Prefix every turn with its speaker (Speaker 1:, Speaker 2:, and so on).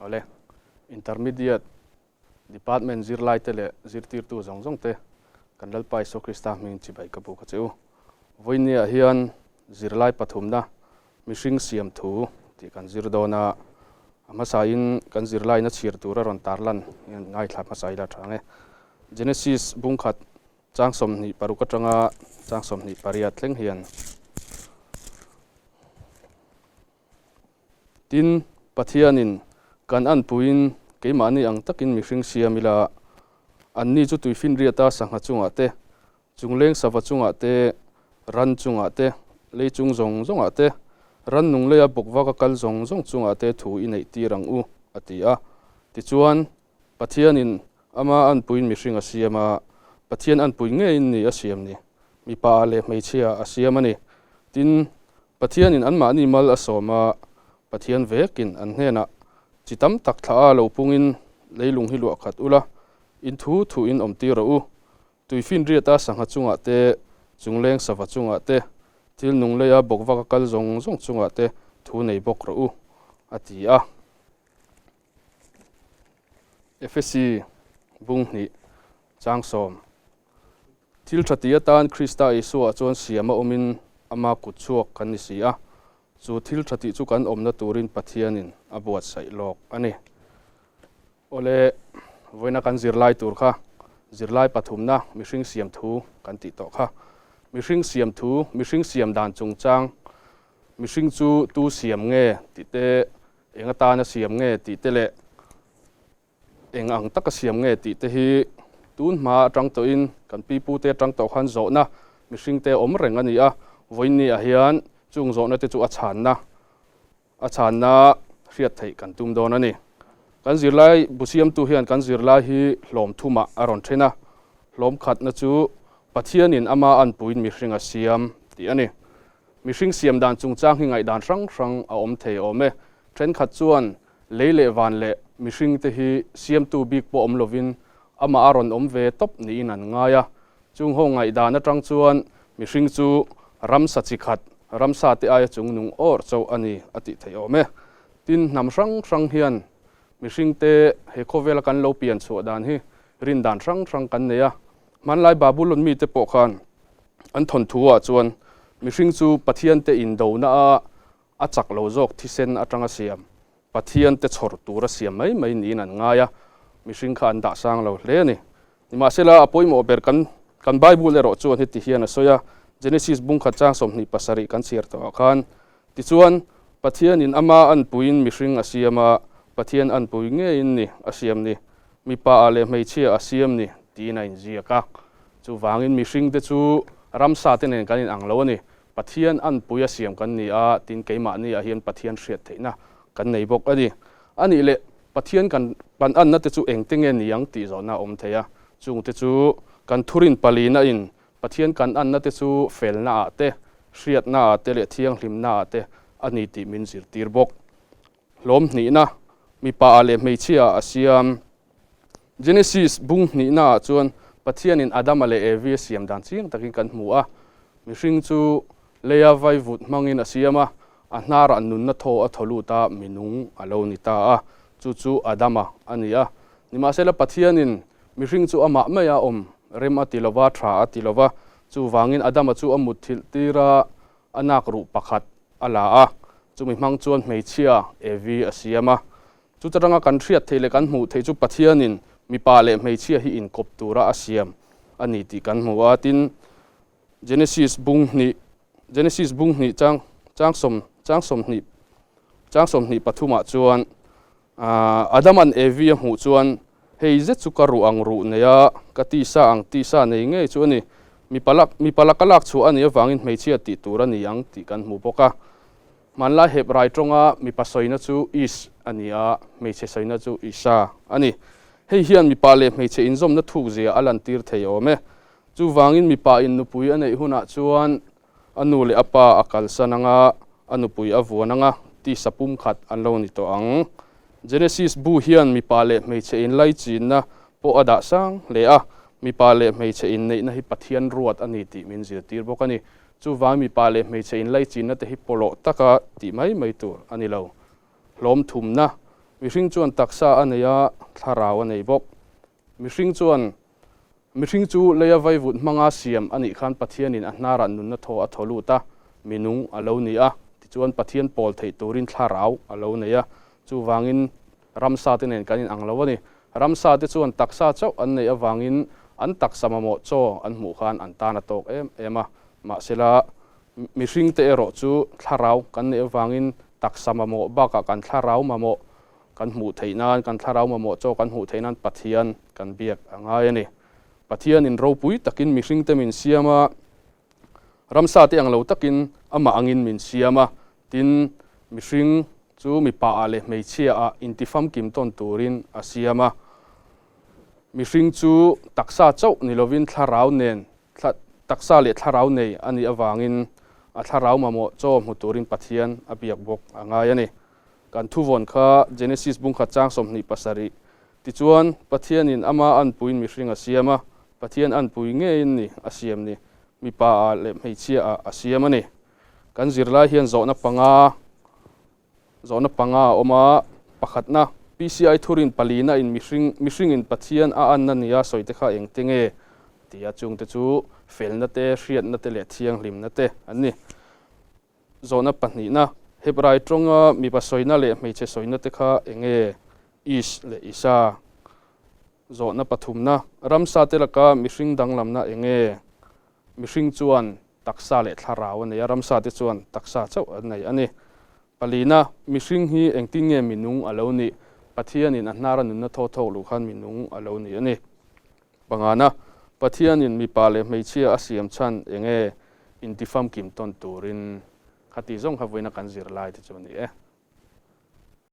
Speaker 1: Awle, Intermediate Department zirlaite leh zirtirtu zawng zawng te kan Lalpa Isua Krista hmingin chibai ka buk a che u. Vawinia hian zirlai pathumna mihring siam thu tih kan zir dawn a, a hmasain kan zirlaina chhir tur a rawn tarlan hian ngaithla hmasa ila tha ang e. Genesis bungkhat Chang 26 atanga chang 28 thleng hian. Tin, Pathianin, Kan anpuiin keimahni ang takin mihring siam ila, anni chu tuifinriata sangha chungah te, chungleng sava chungah te, ran chungah te, lei chung zawng zawngah te, rannung leia bawkvaka kal zawng zawng chungah te thu i neihtir ang u, a ti a. Tichuan, Pathianin ama anpuiin mihring a siam a, Pathian anpui ngeiin ni a siam ni, mipa leh hmeichhia a siam a ni. Tin, Pathianin anmahni mal a sawm a, Pathian vekin an hnenah chi tam tak thla a lo pungin leilung hi luah khat ula, in thu thuin awmtir rawh u. Tuifinriata sangha chungah te, chungleng sava chungah te, thil nung leia bawkvaka kal zawng zawng chungah te thu nei bawk rawh u, a ti a. Efesi bung hnih chang sawm. Thil tha ti atan Krista Isua chuan siam a awmin ama kut chhuak kan ni si a, chu thil tha tih chu kan awmna turin Pathianin a buatsaih lawk a ni. Awle, vawiina kan zirlai tur kha zirlai pathumna mihring siam thu kan tih tawh kha. Mihring siam thu, mihring siam dan chungchang, mihring chu tu siam nge tih te, Eng atana siam nge tih te leh eng ang taka siam nge tih te hi tun hma atang tawhin kan pi pute atang tawh khan zawhna mihringte awm reng a ni a, vawiinni ah hian chung zawhna te chu a chhanna a chhanna hriat theih kan tum dawn a ni. Kan zirlai bu siamtu hian kan zirlai hi hlawm thumah a rawn then a, hlawm khatna chu Pathianin ama anpuiin mihring a siam tih a ni. Mihring siam dan chungchang hi ngaihdan hrang hrang a awm thei awm e. Thenkhat chuan lei leh van leh mihring te hi siamtu bik pawh awm lovin amah a rawn awm ve tawp niin an ngai a. Chung ho ngaihdan atang chuan mihring chu ramsa chi khat, ramsa te aia chungnung awr chauh a ni a tih theih awm e. Tin, hnam hrang hrang hian mihring te he khawvela kan lo pian chhuah dan hi rindan hrang hrang kan nei a. Hmanlai Babulon mite pawh khan an thawnthu ah chuan mihring chu Pathian te indona a a chak lo zawk thisen atanga siam, Pathian te chhawr tura siam mai mai niin an ngai a, mihring kha an dah sang lo hle a ni. Nimahsela a pawimawh ber kan kan Bible erawh chuan heti hian a sawi a, Genesis bungkhat chang 27 kan chhiar tawh ah khan, Tichuan, Pathianin ama anpuiin mihring a siam a, Pathian anpui ngeiin ni a siam ni, mipa ah leh hmeichhia a siam ni tiin a inziak a. Chuvangin mihringte chu ramsa te nen kan inang lo a ni. Pathian anpui a siam kan ni a, tin keimahni ah hian Pathian hriat theihna kan nei bawk a ni. A nih leh Pathian kan kan anna te chu engte nge ni ang tih zawhna a awm thei a. Chungte chu kan thurin palina in Pathian kan anna te chu felna ah te, hriatna ah te leh thianghlimna ah te a ni tih min zirtir bawk. Hlawm hnihna, mipa ah leh hmeichhia ah a siam. Genesis bung hnihna ah chuan Pathianin Adama leh Evi a siam dan chiang takin kan hmu a. Mihring chu leia vaivut hmangin a siam a, a hnarah nunna thaw a thaw lut a, minung a lo ni ta a. Chu chu Adama a ni a. Nimahsela Pathianin mihring chu amah maia awm rem a ti lova, tha a ti lova, chuvangin Adama chu a mutthilh tir a, a nak ruh pakhat a la a, chumi hmang chuan hmeichhia Evi a siam a. Chuta tanga kan hriat theih leh kan hmuh theih chu Pathianin mipa leh hmeichhia hi inkawp tura a siam a ni tih kan hmu a, tin Genesis bung hnih Genesis bung hnih chang chang sawm chang 20 chang 23 ah chuan Adaman Evi a hmuh chuan hei zet chu ka ruh ang ruh nei a, ka tisa ang tisa nei ngei chu a ni. Mipa lak mipa laka lak chhuah a nih avangin hmeichhia tih tur a ni ang tih kan hmu bawk a. Hmanlai Hebrai tawnga mipa sawina chu Ish a ni a, hmeichhe sawina chu Isha a ni. Hei hian mipa leh hmeichhe inzawmna thukzia a lantir thei awm e. Chuvangin mipa in nupui a neih hunah chuan a nu leh a pa a kalsan ang a, a nupui a vuan ang a, tisa pumkhat an lo ni tawh ang. Genesis bu hian mipa leh hmeichhe inlaichinna pawh a dah sang hle a, mipa leh hmeichhe inneihna hi Pathian ruat a ni tih min zirtir bawk a ni. Chuvang mipa leh hmeichhe inlaichinna te hi pawlawh taka tih mai mai tur a ni lo. Hlawm thumna, Mihring chuan taksa a nei a, thlarau a nei bawk. Mihring chuan Mihring chu leia vaivut hmanga siam a nih khan Pathianin a hnarah nunna thaw a thaw lut a, minung a lo ni a. Tichuan Pathian pawl theih turin thlarau a lo nei a. Chuvangin ramsa te nen kan inang lo a ni. Ramsa te chuan taksa chauh an neih avangin an taksa mamawh chaw an hmuh khan an tan a tawk em em a. Mahsela mihring te erawh chu thlarau kan neih avangin taksa mamawh bakah kan thlarau mamawh kan hmuh theih nan, kan thlarau mamawh chaw kan hmuh theih nan Pathian kan biak a ngai a ni. Pathianin ropui takin mihring te min siam a, Ramsa te ang lo takin amah angin min siam a, tin, mihring chu mipa ah leh hmeichhia ah intifamkim tawn turin a siam a. Mihring chu taksa chauh ni lovin thlarau nen, taksa leh thlarau nei a nih avangin a thlarau mamawh chaw hmu turin Pathian a biak bawk a ngai a ni. Kan thuvawn kha Genesis bungkhat chang 27 Tichuan, Pathianin ama anpuiin mihring a siam a, Pathian anpui ngeiin ni a siam ni, mipa ah leh hmeichhia ah a siam a ni. Kan zirlai hian zawhna panga zawhna panga a awm a, pakhatna, PCI thurin palina in mihring mihringin Pathian a anna nia sawi te kha engte nge? tia chungte chu felna te, hriatna te leh thianghlimna te an ni. Zawhna pahnihna, Hebrai tawnga mipa sawina leh hmeichhe sawina te kha eng nge? Ish leh Isha. Zawhna pathumna, Ramsa te laka mihring danglamna eng nge? Mihring chuan taksa leh thlarau a nei a, ramsa te chuan taksa chauh an nei a ni. Palina, Mihring hi engtin nge minung a lo nih? Pathianin a hnara nunna thaw thawk luh khan minung a lo ni a ni. Pangana, Pathianin mipa leh hmeichhia a siam chhan eng nge intifamkim tawn turin khati zawng kha vawiina kan zir lai te chu a ni e.